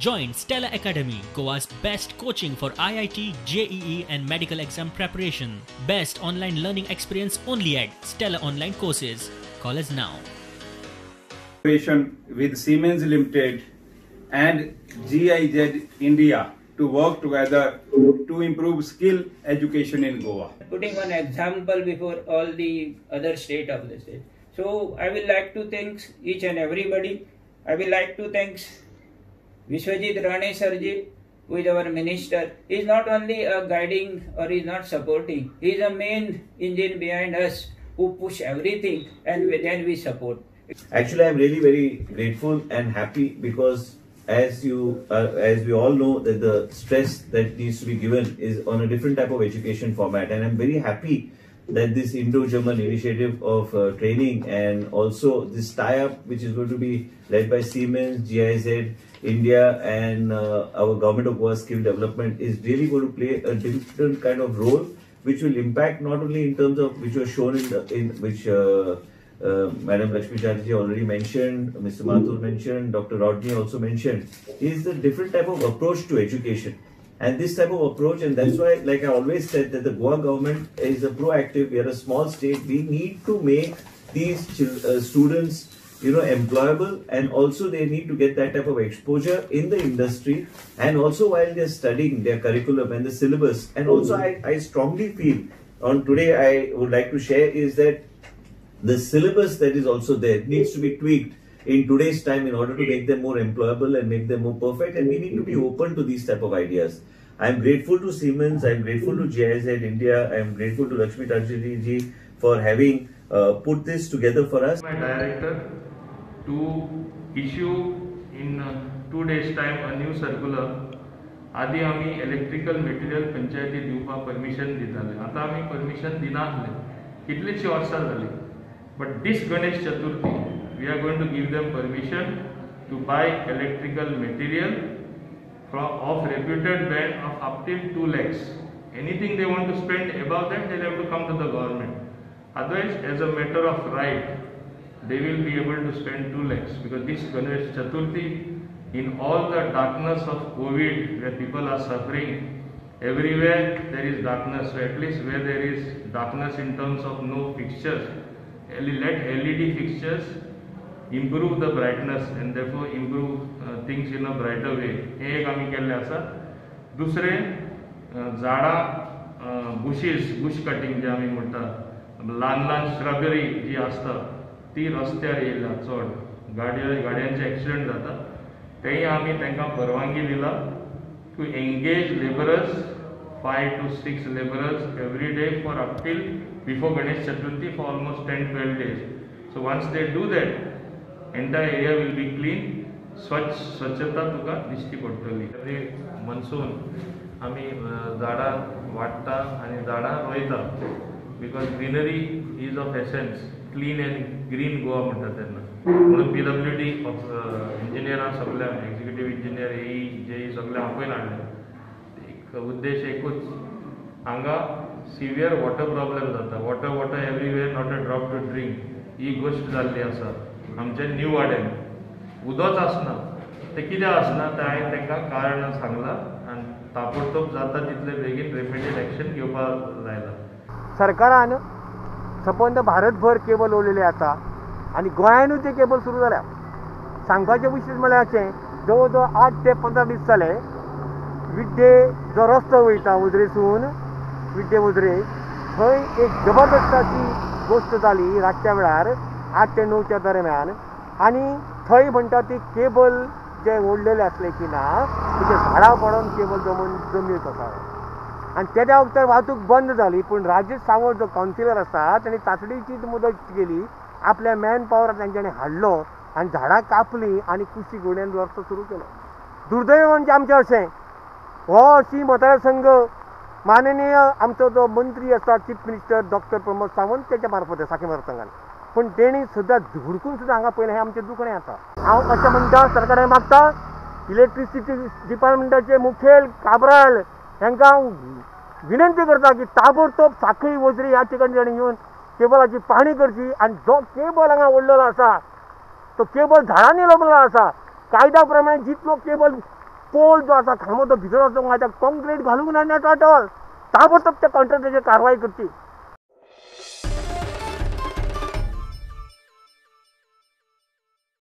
Join Stella Academy, Goa's best coaching for IIT, JEE and medical exam preparation. Best online learning experience only at Stella Online Courses. Call us now. Cooperation with Siemens Limited and GIZ India to work together to improve skill education in Goa. Putting one example before all the other state of the state. So I will like to thank each and everybody. I will like to thank Vishwajit Rane Sirji, who is our minister. He is not only a guiding or he is not supporting, he is a main engine behind us who push everything and then we support. Actually, I am really very grateful and happy because as we all know that the stress that needs to be given is on a different type of education format, and I am very happy that this Indo-German initiative of training and also this tie-up which is going to be led by Siemens, GIZ, India and our Government of Goa Skill Development is really going to play a different kind of role which will impact not only in terms of which was shown in the, in which Madam Lakshmi Chatterjee already mentioned, Mr. Mathur mentioned, Dr. Rodney also mentioned, is the different type of approach to education. And this type of approach, and that's why, like I always said, that the Goa government is a proactive, we are a small state, we need to make these students, you know, employable, and also they need to get that type of exposure in the industry, and also while they're studying their curriculum and the syllabus. And also I strongly feel, on today I would like to share is that the syllabus that is also there needs to be tweaked in today's time in order to make them more employable and make them more perfect, and we need to be open to these type of ideas. I am grateful to Siemens, I am grateful to GIZ India, I am grateful to Lakshmi Chatterjee ji for having put this together for us. My director to issue in 2 days time a new circular. आदी आमी electrical material पंचायती दिवपाक permission दिताले, आतां आमी permission दिनासले, कितलीशीं वर्सां जाली. But this Ganesh Chaturthi we are going to give them permission to buy electrical material from of reputed brand of up till 2 lakhs. Anything they want to spend above that, they will have to come to the government. Otherwise, as a matter of right, they will be able to spend 2 lakhs, because this Ganesh Chaturthi, in all the darkness of COVID where people are suffering, everywhere there is darkness. So at least where there is darkness in terms of no fixtures, let LED fixtures improve the brightness and therefore improve things in a brighter way. हे एक आमी केल्लें आसा. दुसरें, झाडां, बुशीस, Bush cutting जे आमी म्हणटा, ल्हान ल्हान श्रबरी जी आसता ती रस्त्यार येयल्या चड, गाडयांचे एक्सिडंट जाता, तेय आमी तांकां परवानगी दिला to engage labourers, 5 to 6 labourers every day for up till before Ganesh Chaturthi for almost 10-12 days. So once they do that, entire area will be clean, स्वच्छ, स्वच्छता तुका दिश्टी पडटली. एवरी मनसून आमी झाडां वाडटा आनी झाडां रोयता, because greenery is of essence. Clean and green Goa म्हणटा तेन्ना, म्हणून PWD इंजिनियरां सगळ्या, एक्झिक्युटीव इंजिनियर, एई, जेई सगळ्या आपयन हाडले. एक उद्देश एकूच, हांगा सिवियर वॉटर प्रॉब्लेम जाता. Water water everywhere, not a drop to drink ही गोश्ट जाल्ली आसा. आमच्या न्यू वाड्यान उदोच आसना, तें कित्याक आसना तें हांवें तांकां कारण सांगलां आनी ताबडतोब जाता तितले बेगीन रेमेडियल एक्शन घेवपाक लायलां. सरकारान सबंद भारतभर केबल ओडलेले आसा आनी गोंयानूय ते केबल सुरू जाल्या. सांगपाचें विशेश म्हळ्यार अशें, जवळ जवळ 8 ते 15 दीस जाले, विड्डे जो रस्तो वयता उजरेसून, विड्डे उजरे, थंय एक जबरदस्ताची गोश्ट जाली रातच्या वेळार 8 ते 9च्या दरम्यान, आनी थंय म्हणटा ती केबल जे ओडलेले आसले की ना, तेचे झाडां पडून केबल जमून जमनीर कोसळ्ळें आनी तेद्या वखदार वाहतूक बंद जाली. पूण राजेश सावंत जो कावन्सिलर आसा ताणें तातडीची मदत केली, आपल्या मॅन पावर तांच्यांनी हाडलो आनी झाडां कापलीं आनी कुशीक उडोवन रस्तो सुरू केलो. दुर्दैव म्हणजे आमचें अशें, हो अशी मतदारसंघ माननीय आमचो जो मंत्री आसा chief minister doctor Pramod Sawant तेच्या मार्फत साखळी मतदारसंघान, पूण तेणी सुद्दां झुडकून सुद्दां हांगा पयलें, हें आमचें दुखणें आसा. हांव अशें म्हणटा, सरकाराक मागता, इलेक्ट्रिसिटी डिपार्टमेंटाचे मुखेल काब्राल हांकां विनंती करता की ताबडतोब साखळी वजरी ह्या ठिकाणी ताणें येवन केबलाची पाहणी करची आनी जो केबल हांगा ओडलेलो आसा तो केबल झाडांनी लोंबलेलो आसा, कायद्या प्रमाणे जितलो केबल पोल जो आसा खांबो तो भितर वचूंक जाय, कॉन्क्रीट घालूंक ना एट ऑल. ताबडतोब त्या कॉन्ट्रॅक्टराचेर कारवाय करची.